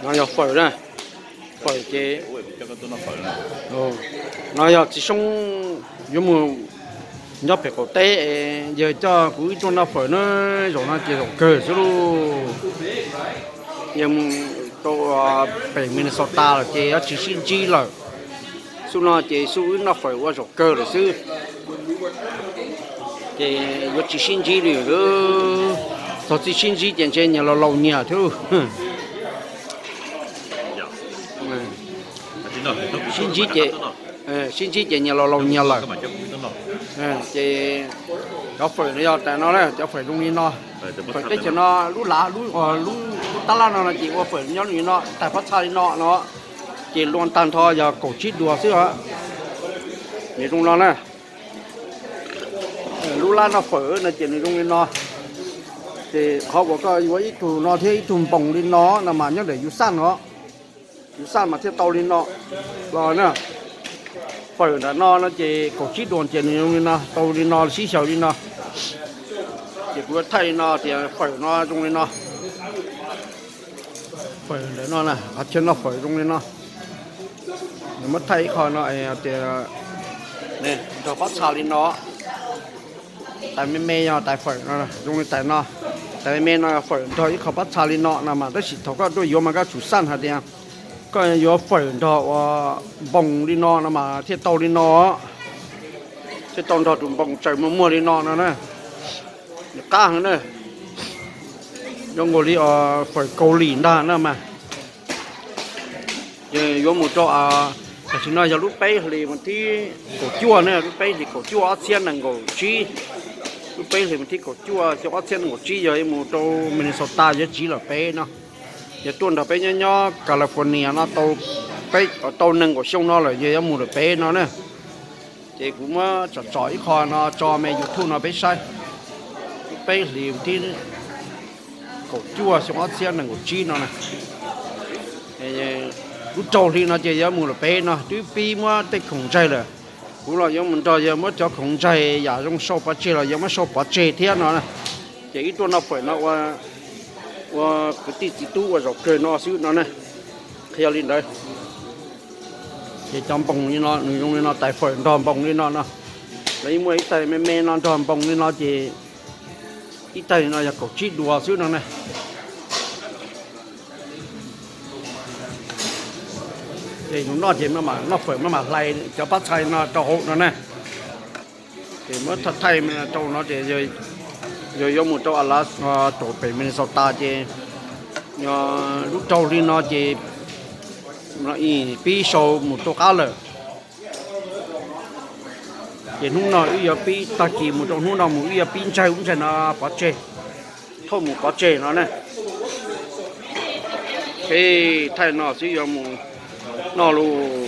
No yog fawm na, fawm ces no yog txiv Xyoob yuav mus nyob pem qaum teb, yawg coj kuv ib tuaj noj fawm na, zaum no ces zaum kawg xwb lauj. Yawg mus rau pem Minnesota lawm ces yuav tsis sib ntsib lawm. Xub no ces xub wb noj fawm ua zaum kawg lawm xwb. Ces yuav tsis sib ntsib li. Txog txij sib ntsib ces ntshe nyias laus laus nyias thiab. Sib ntsib ces, sib ntsib ces nyias laus laus nyias lawm. Ces cov fawm no yog tas no na, cov fawm zoo li no. Fawm teb chaws no lub lav, lub, lub tab laj no no ces ua fawm nyob li no, tais pob txha li no no, ces luaj tag nrho yog kaum tsib duas xwb os. Nws zoo no na. Lub lab noj fawm no ces nws zoo li no. Ces qhov uas koj yuav ib tug no thiab ib tug npoos li no no mas nyob ntawm yus xaj no, yus xaj mas thiaj tau li no los na. Fawm nram no no ces kaum tsib duas ces nws zoo li no, tau li no sib xyaw li no. Ces kuv yuav thaij li no tias fawm no zoo li no. Fawm ntawm no na, qhov chaw noj fawm zoo li no. Nws muab thaij ib qho no tias nrog pob txha li no. Tais me me yog tais fawm no, zoo li tais no. Tais me me no yog fawm nrog ib qho pob txha li no no mas, tab sis thaum koj tuaj yuav mas koj tsum xaj hais tias koj yuav fawm nrog ua npoos li no no mas thiaj tau li no, thiaj tau nrog tus npoos tsaws muag muag li no no na. Nws qab heev na, zoo nkaus li fawm Kaus Lim ntag na mas. Ces yuav mus rau, tam sim no yog lub peb hlis vas thib kaum cuaj na, lub peb hlis kaum cuaj ob txhiab nees nkaum tsib. Lub peb hlis vas thib kaum cuaj xyoo ob txhiab nees nkaum tsib yog yuav mus rau Minnesota yuav tsiv lawm peb no. Yog tuaj nrog peb nyob nyob California no tau, peb tau nees nkaum xyoo no lawm yog yuav mus lawm peb no na. Ces kuv muab tsom tsom ib qho no tso me YouTube no peb saib. Lub peb hlis vas thib kaum cuaj xyoo ob txhiab nees nkaum tsib no na. Lub rau hli no ces yuav mus lawm peb no, twb pib muab tej khoom ntsaig lawm. Kuv los yuav mus nrog yawg muab cov khoom ntsaig yam zoo sau pov tseg los yuav muab sau pov tseg thiab no. Ces ib tuaj noj fawm no ua kwv tij txiv tub ua zaum kawg no xwb no na. Qhia li ntawd. Ces cov npoos li no nws zoo li no, tais fawm nrog npoos li no no. Lawv yeej muaj ib tais me me no nrog npoos li no ces ib tais no yog kaum tsib duas xwb no na. Ces yus noj ces noj fawm maj mam hlais cov pob txha no rau hauv no na. Ces muab thaij thaij rau no ces yog yuav mus rau Alaska, rau pem Minnesota ces lub rau hli no ces pib sau mus rau qab lawm. Ces hnub no wb yuav pib, tag kis mus rau hnub no mus wb yuav pib ntsaig lub ntsaig no pov tseg, thauj mus pov tseg no na. Ces thaij no xwb yuav mus noj lauj.